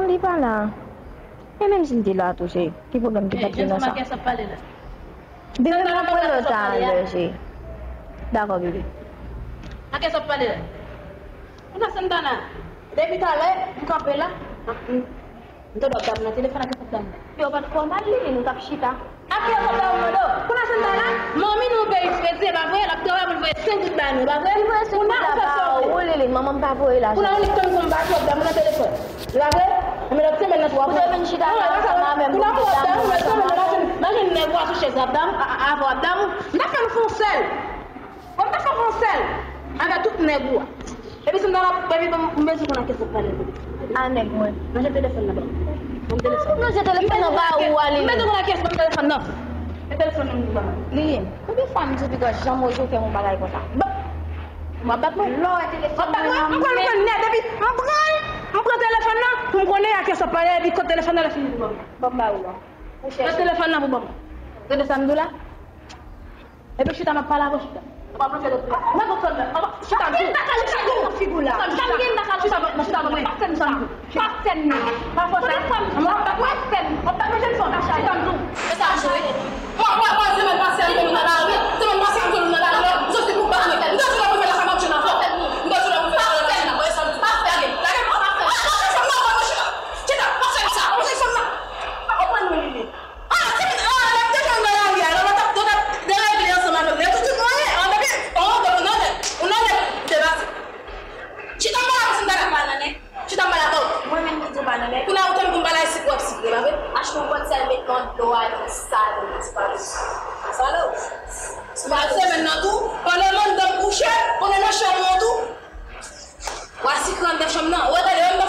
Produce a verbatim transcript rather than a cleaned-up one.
Li pa la. E menm si l te la tou, cheri, ki pwoblèm ki t ap gen nan sa? Depi m ap pran lè talè, cheri. Dakò, bebe. A kiyès w ap pale la? Kounye a, Santana, depi talè, m kanpe la. M tande w ap dam nan telefòn ak kèk dam. Yo, pa t fò mal, Lili, nou t ap chita. Ak kiyès w ap dam nan? Kounye a, Santana, manmi nou peyi fredi, e pa vre? L ap travay pou l voye senk goud ba nou, e pa vre? Li voye senk goud la ba ou, Lili, manman m pa voye lajan. Kounye a, ou nik tann konba twòp dam nan telefòn. E pa vre? Enben, lòt semèn nan tou, w ap wè. Ou te vin chita la ansanm avè m pou m te dam nan ansanm avè w. M pa jwenn nèg ou a sou chèz la, ap dam, a, a, avè w ap dam. M ta fè nou fè yon sèl. Bon, m ta fè yon sèl avè tout nèg ou a. Epi si m ta la, epi m bezwen konn a kiyès w ap pale. A nèg mwen. Ranje telefòn nan ban m. Ban m telefòn nan. Ranje telefòn nan ba ou a, Lili. M bezwen konn a kiyès, ban m telefòn nan. E telefòn nan m ban m. Lili, konbyen fwa m di w piga janm oze fè yon bagay konsa? Bon. W ap bat mwen? Lè w wè telefòn nan nan men. W ap bat mwen? M pral pran nèt epi m pran, m pran telefòn nan pou m konnen a kiyès w ap pale epi kote telefòn nan lè fini pou ban m. Ban m ba ou a. Pran telefòn nan pou ban m. Tande sa m di w la? Epi chita m ap pale avè w, chita. Ou pa pran telefòn nan. Mwen konn sèlman. Chita m di w. Chita m di w. Chita m di w. Chita m di w. Pa fè m sa. Pa fè m sa. Pa fè m sa. Mwen pa fè m. Mwen pa fè m. Chita m di w. Fè sa m jwe. Mwen, mwen, mwen, semèn pase a, m te nan lari. Semèn pase a, m te nan lari. Soti pou bat mwen. M te sou la pou fè la sa, m ap jwenn avè w. M te sou la pou fè la sa, m ap jwenn avè w. E sa m di, pa fè. Lage m. Pa fè m. Mwen, mwen, mwen, mwen, chita. Chita, pa fè m sa. Mwen, chita m nan. Pa konprann mwen, Lili. Ah, semèn, ah, lè m te jwenn nan lari a, lè w t ap, w t ap deregle ansanm avè m. Lè tout, tout mwen, an, depi, an, depi, ou nan nèt, ou nan nèt, depase. Chita m pale avè w, si m ta ka pale nan nèt. Chita m pale avè w. Mwen menm ki di w pa nan nèt. Kounye a ou tann pou m pale a sik w ap sikre, pa vre? Achte yon pòt sèl met nan dlo a, yon sal, yon disparis. Sa lè w. Semèn nan tou, pandan m anndan m kouche, pandan nan chanm ou an tou. W a sikre anndan chanm nan. Ou wè, tande,